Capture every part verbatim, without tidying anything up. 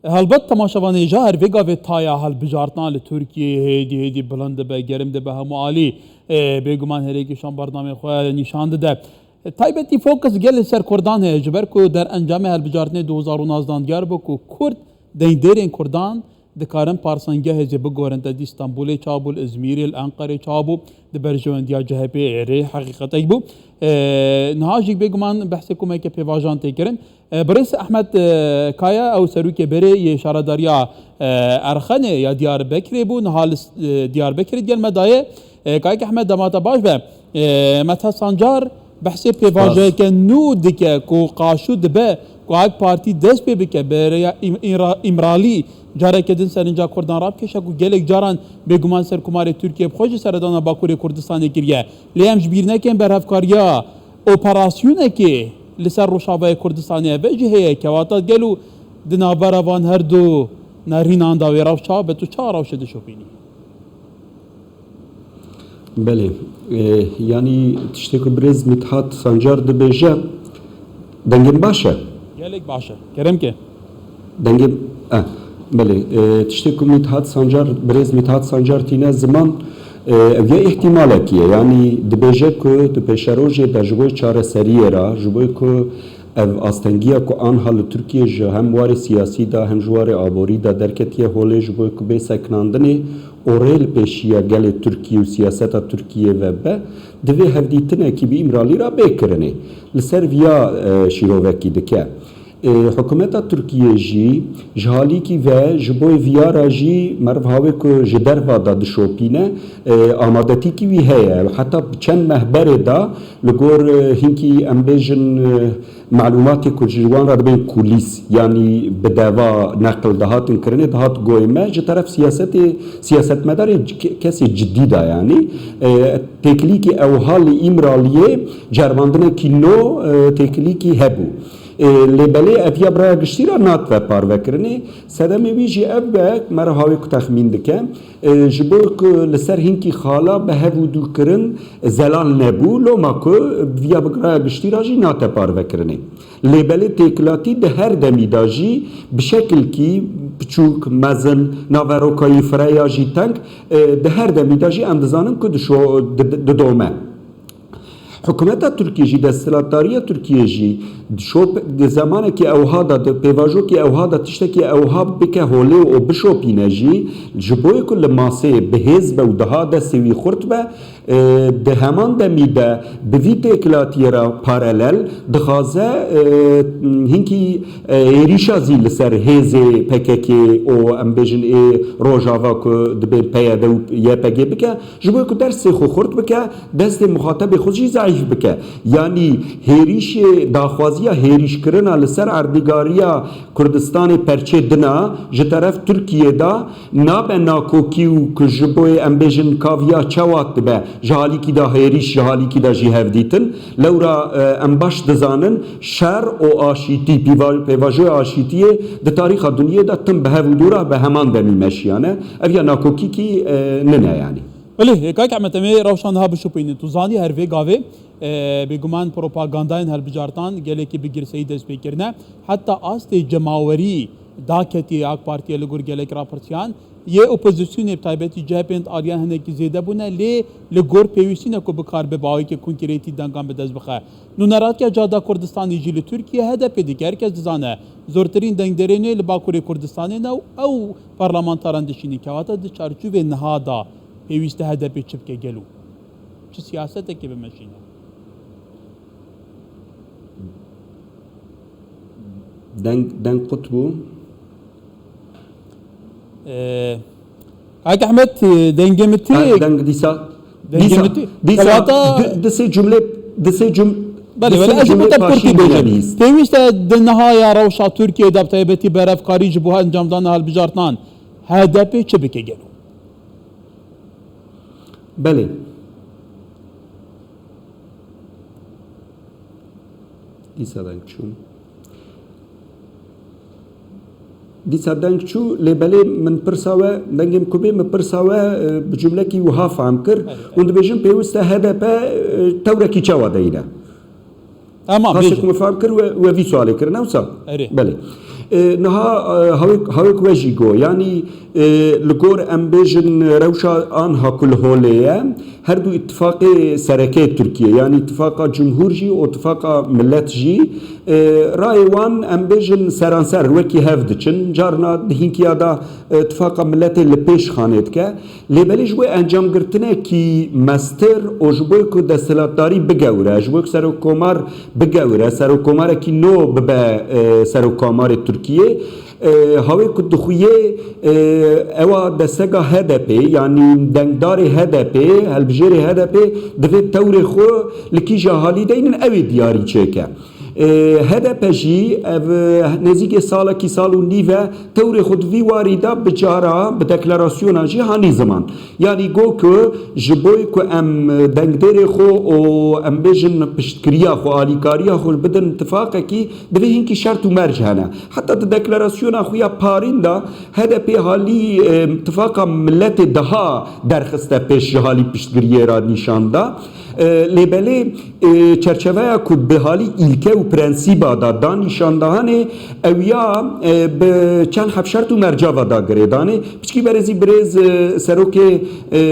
Helbet temaşevanê ja her vê gavê taya hilbijartina li Tirkiyeyê hêdî hêdî bilind dibe, germ dibe hemû alî. Ê, bêguman herêkî şan bernamê xwe nîşan dide. Taybetî fokus gelê ser Kurdan heye, ji ber ku derencamê hilbijartinê du hezar û nozdan diyar bû ku Kurd, dengdêrên Kurdan dikarin parsengehê jî bigorin, te dî Stenbolê çabû, li Izmîrê, li Enqerê çabû, di berjewendiya C H P êrê heqîqetek bû. Ê, niha jî bêguman behsê komeke pêvajan tê kirin. E, Birêz Ehmed, e, Kaya, ew serokê berê yê şaredariya, e, Erxenê ya Diyarbekirê bû, niha li, e, Diyarbekirê digel me daye. E, Kayik Ehmed, dema te baş be. E, Metha Sancar behsê pêvajoyeke nû dike ku qaşû dibe ku AK Partî dest pê bike, bi rêya Îm-, Îmra-, Îmralî careke din serinca Kurdan rabikêşe ku gelek caran bêguman Serkomarê Tirkiye bi xwe jî seredana Bakurê Kurdistanê kiriye. Lê em ji bîr nekin berhevkariya operasyonekê li ser Rojavayê Kurdistanê ev jî heye, kewata gelo di navbera van her du nerînan de wê rewş çawa be, tu çawa rewşê dişopînî? Belê. E, yanî tiştê ku birêz Mithat Sancar dibêje, dengê min baş e? Gelek baş e. Kerem ke. Dengê, eh, belê. E, tiştê ku Mithat Sancar, birêz Mithat Sancar tîne ziman, e, ev ya îhtimalekî ye. Yanî dibêje ku di pêşerojê de ji bo çareseriyê re, ji bo ku ev astengiya ku anha li Tirkiye ji hem warê siyasî de hem ji warê aborî de derketiye holê, ji bo ku bê sekinandinê û rê li pêşiya gelê Tirkiyê û siyaseta Tirkiyê ve be, divê hevdîtinekî bi Îmralî re bê kirinê. Li ser viya, e, şîrovekî dike. E, hikûmeta Tirkiyê jî ji halîkî ve ji bo viya re jî meriv hawê ku ji derva de dişopîne, e, amadetîkî wî heye. Heta çend meh berê de li gor, e, hinkî em bêjin, e, malûmatê ku ji wan re dibên kulîs, yanî bi deva neqil dihatin kirinê, dihat goyê me ji teref siyasetê, siyasetmedarê c-, ke-, kesê cidî de, yanî, e, têkilîkî ewha li Îmraliyê ceribandinekî no, e, têkilîkî hebû. E, lê belê ev ya bi raya giştî re nadibe parvekirinê. Sedemê wî jî ev be, meriv hawê ku texmîn dike, e, ji bo ku li ser hinkî xala bi hev û dû kirin zelal nebû, loma ku viya bi raya giştî re jî nate parvekirinê. Lê belê têkilatî di her demî de jî bi şekilkî piçûk, mezin, naveroka yî fireh ya jî teng, e, di her demî de jî em dizanin ku dişo-, di-, didome. Hikûmeta Tirkiyê jî, desthilatdariya Tirkiyê jî di şop-, di zemanekî ewha de, di pêvajokî ewha de tiştekî ewha bike holê û bişopîne jî, ji bo ku li masê bi hêz be û daha destê wî xurt be, e, di heman demî de bi vî têkilatiyê re paralel dixwaze, e, hinkî, e, êrîşa zî li ser hêzê P K K û em bêjin ê Rojava ku dibên P Y D û Y P G bike, ji bo ku destê xwe xurt bike, destê muxatebê xwe jî zeîf bike. Yanî hêrîşê, daxwaziya hêrîşkirina li ser erdnîgariya Kurdistanê perçê dina ji teref Tirkiyê de nabe nakokî û ku ji bo em bêjin kaviya çewat dibe, ji halîkî de hêrîş, ji halîkî de jî hevdîtin. Lewra, e, em baş dizanin şer û aşîtî, pîva-, pêvajoya aşîtiyê di tarîxa dinyê de tim bi hev û dû re bi heman demî meşiyane. Ev ya nakokîkî, e, nine yanî. Belê, kak Ehmed, em ê rewşan niha bişopînin. Tu zanî her vê gavê, e, bêguman propagandayên hilbijartan gelekî bi girseyî dest pê kirine. Heta astê cemawerî daketî AK Partiyê li gor gelek rapirtiyan. Yê opozisyonê bi taybetî C H P'ên di aliyan hinekî zêde bûne, lê li gor pêwîstî ne ku bikar be bi awekî konkretî dengan bi dest bixe. Nûneratiya Cihada Kurdistanê jî li Tirkiye H D P dike, her kes dizane. Zortirîn dengdêrê nê li Bakurê Kurdistanê ne û ew parlamentaran dişînin. Kewata di çarçovê niha de pêwîst e H D P çi bike gelo? Çi siyasetekê bimeşîne? Deng, deng qut bû. Ee, Kak Ehmed, e, dengê min tê. Ha, deng dîsa. Dengê dîsa, min tê. Dîsa, kewata di, di sê cumlê, di sê cum-, belê, di belê, sê ez jî cumlê bi te bi paşî kurtî bêjim. Bîst. Pêwîst e di niha ya rewşa Tirkiyê de bi taybetî berevkarî ji bo encamdana hilbijartinan H D P çi bike gelo? Belê. Dîsa deng çû. Dîsa deng çû, lê belê min pirsa we, dengê min kubê, min pirsa we, e, bi cumlekî wiha fehm kir. Belê, belê. Hûn dibêjin pêwîst e H D P, e, tewrekî çawa deyne? Tamam, qasê bêje. Ku min fehm kir we, we vî sualê kir, ne wisa? Erê. Belê. E, niha, e, hawek, hawek we jî got, yanî, e, li gor em bêjin rewşa anha ku li holê ye, her du îtifaqê sereke Tirkiye, yanî îtifaqa cumhur jî û îtifaqa millet jî, e, rayê wan em bêjin seranser wekî hev diçin, carna di hînkiya da, e, îtifaqa milletê li pêş xanê dike. Lê belê ji bo encamgirtinekî mestir û ji bo ku desthilatdarî bigewre, ji bo ku serokkomar bigewre, serokkomarekî nû bibe, e, serokkomarê Tirkiyê, e, hawê ku dixuye, e, ewa destega H D P, yanî dengdarê H D P, hilbijêrê H D P, divê tewrê xwe li kîja halî deynin, ew ê diyarî çêke. E, H D P jî ev, e, nêzîkê salekî, sal û nîv e, tewrê xwe di vî warî de bi cara, bi deklarasyona jî hanî ziman. Yanî got ku ji bo ku em dengdêrê xwe û em bêjin piştgiriya xwe, alîkariya xwe bidin tifaqekî, divê hinkî şert û merc hene. Heta di deklarasyona xwe ya parîn de H D P halî, e, tifaqa milletê daha derxiste pêş, ji halî piştgiriyê re nîşan da. E, lê belê, e, çerçeveya ku bi halî îlke û prensîba da da nîşandahanê, ew ya, e, bi çend heb şert û mercava da girêdanê. Piçkî berêzî birêz, e, serokê, e, e,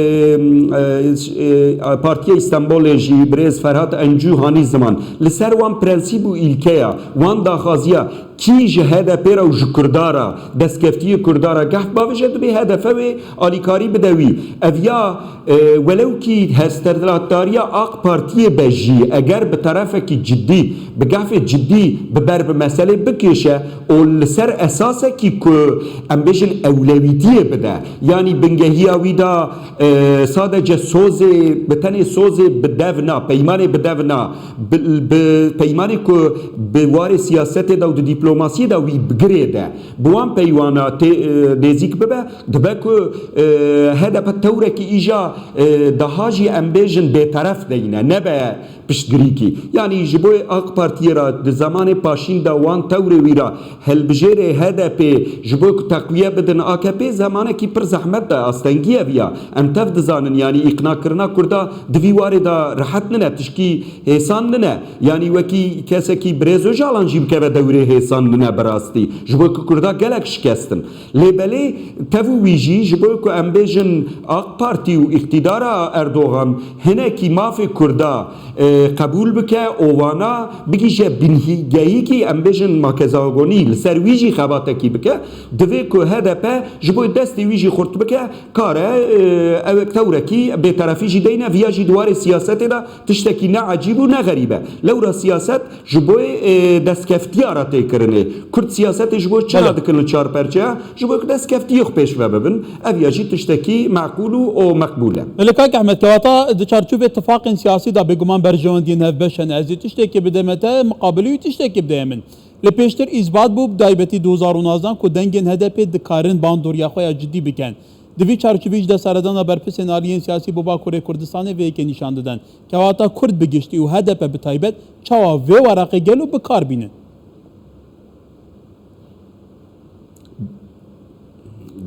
e, Partiya Îstanbulê jî birêz Ferhat Encû hanî ziman. Li ser wan prensîb û îlkeya, wan daxwaziya, kî ji H D P re û ji Kurda re, destkeftiyê Kurda re gehf bavêje, dibê H D P wê alîkarî bide wî. Ev ya, e, welewkî desthilatdariya AK Partiyê be jî, eger bi terefekî cidî, bi gehfê cidî bi ber bi meselê bikêşe û li ser esasekî ku em bêjin ewlewîtiyê bide, yanî bingehiya wî de, e, sadece sozê, bi tenê sozê bi dev na, peymanê bi dev na, bi, bi peymanê ku bi warê siyasetê de û di dîplomasiyê de wî bi girê de, bi wan peywana tê, e, nêzîk bibe, dibe ku, e, H D P tewrekî îja, e, daha jî em bêjin bêteref deyne, nebe piştgirîkî. Yanî ji bo AK Partiyê re di zemanê paşîn de wan tewrê wî re hilbijêrê H D P ji bo ku teqwiye bidin A K P zemanekî pir zehmet de astengî eviya. Em tev dizanin, yanî îqnakirina Kurda di vî warê de rehet nine, tişkî hêsan nine. Yanî wekî kesekî Birêz Ocalan jî bikeve dewrê hêsan nine bi rastî. Ji bo ku Kurda gelek şikestin. Lê belê tev û wî jî ji bo ku em bêjin AK Partî û îqtîdara Erdogan hinekî mafê Kurda, e, qebûl bike û wana bigihîje bingehîkî, em bêjin makezagonî, li ser wî jî xebatekî bike, divê ku H D P ji bo destê wî jî xurt bike, kare, e, ew tewrekî bêterefî jî deyne, viya jî di warê siyasetê de tiştekî ne ecîb û ne xerîb e. Lewra siyaset ji bo, e, destkeftiya re tê kirinê. Kurd siyasetê ji bo çi Belê. dikin li çar perçeya? Ji bo ku destkeftiyê xwe pêş ve bibin. Ev ya jî tiştekî meqûl û, û meqbûl e. Belê kak Ehmed, kewata di çarçovê tifaqên siyasî de bêguman berjewendiyên hevbeş hene. Ez ê tiştekê bideme te, miqabilî wî tiştekê bideye min. Li pêştir îsbat bû, bi taybetî du hezar û nozdan ku dengên H D P dikarin bandoriya xwe ya cidî bikin. Di vî çarçovî jî de seredana berpirsên aliyên siyasî bo Bakurê Kurdistanê vê yekê nîşan didin. Kewata Kurd bi giştî û H D P bi taybet çawa vê weraqê gelo bi kar bînin?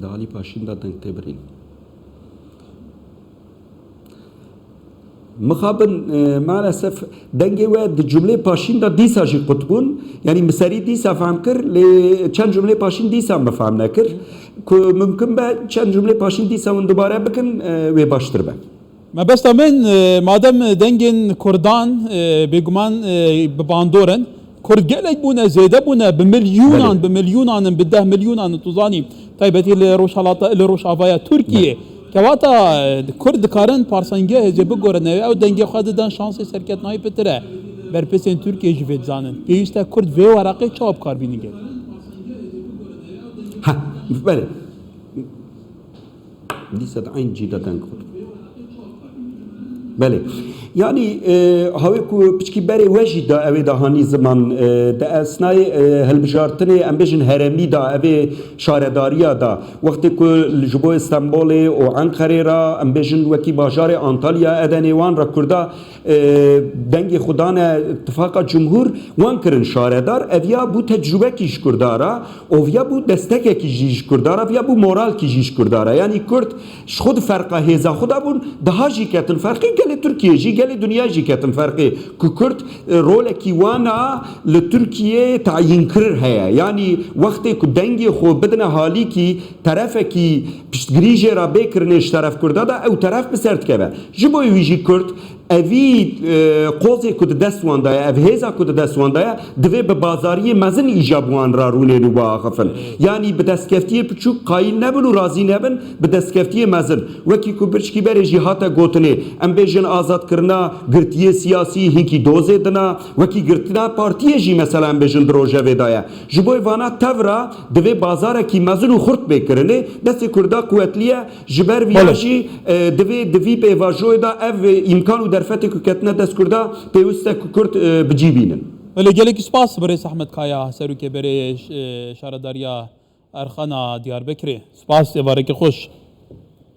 Di alî paşîn de deng tê birîn. Mixabin, e, maalesef dengê we di cumlê paşîn de dîsa jî qut bûn. Yanî min serî dîsa fehm kir, lê çend cumlê paşîn dîsa min fehm nekir. Ku mumkin be çend cumlê paşîn dîsa hûn dubare bikin, e, wê baştir be. Mebesta min, e, madem dengên Kurdan, e, bêguman, e, bi bandor in, Kurd gelek bûne, zêde bûne, bi milyûnan, Belê. bi milyûnan in, bi deh milyûnan in, tu zanî, taybetî li Rojhalata, li Rojavaya Tirkiyê. Belê. Kewata, e, Kurd dikarin parsengê hêzê bigore, ew dengê xwe didin şansê serkeftinayê pitir e. Berpirsên Tirkiyê jî vê dizanin. Pêwîst e Kurd vê weraqê çawa bi kar bînin gel? Ha, belê. Dîsa di eyn cî de deng xurt. Belê. Yanî, e, hawê ku piçkî berê we jî da, ew ê da hanî ziman, e, di esnayê, e, hilbijartinê, em bêjin herêmî da, ev ê şaredariya da. Wextê ku ji bo Stenbolê û Enqerê re, em bêjin wekî bajarê Antalya, Edenê wan re Kurda, e, dengê xwe dane tifaqa cumhur, wan kirin şaredar, ev ya bû tecrubekî ji Kurda re, û viya bû destekekî jî ji Kurda re, viya bû moralkî jî ji Kurda re. Yanî Kurd ji xwe di ferqa hêza xwe de bûn, daha jî ketin ferqê gelê Tirkiyê jî, Gelê dinya jî ketin ferqê ku Kurd, e, rolekî wana li Tirkiyeyê tayînkirir heye. Yanî wextê ku dengê xwe bidine halîkî terefekî piştgirî jê re bê kirinê ji teref Kurda de, ew teref bi ser dikeve. Ji bo wî jî Kurd evî, e, qozê ku di dest wan de ye, ev hêza ku di dest wan de ye, divê bi bazariyê mezin îca bi wan re rûnên û biaxifin. Yanî bi destkeftiyê piçûk qayîl nebin û razî nebin bi destkeftiyê mezin. Wekî ku birçkî berê jî hate gotinê, em bêjin azadkirina girtiyê siyasî hinkî dozê dina, wekî girtina partiyê jî mesela em bêjin di rojevê de ye. Ji bo vana tevra divê bazarekî mezin û xurt bê kirinê, destê Kurda quwetlî ye, ji ber viya Belê. jî, e, divê di vî pêvajoyê de ev, e, îmkan û derfetê ku ketine dest Kurda pêwist e ku Kurd, e, bi cî bînin. Belê, gelekî spas birêz Ehmed Kaya, serokê berê, e, şaredariya Erxana Diyarbekirê. Spas, êvarekî xweş.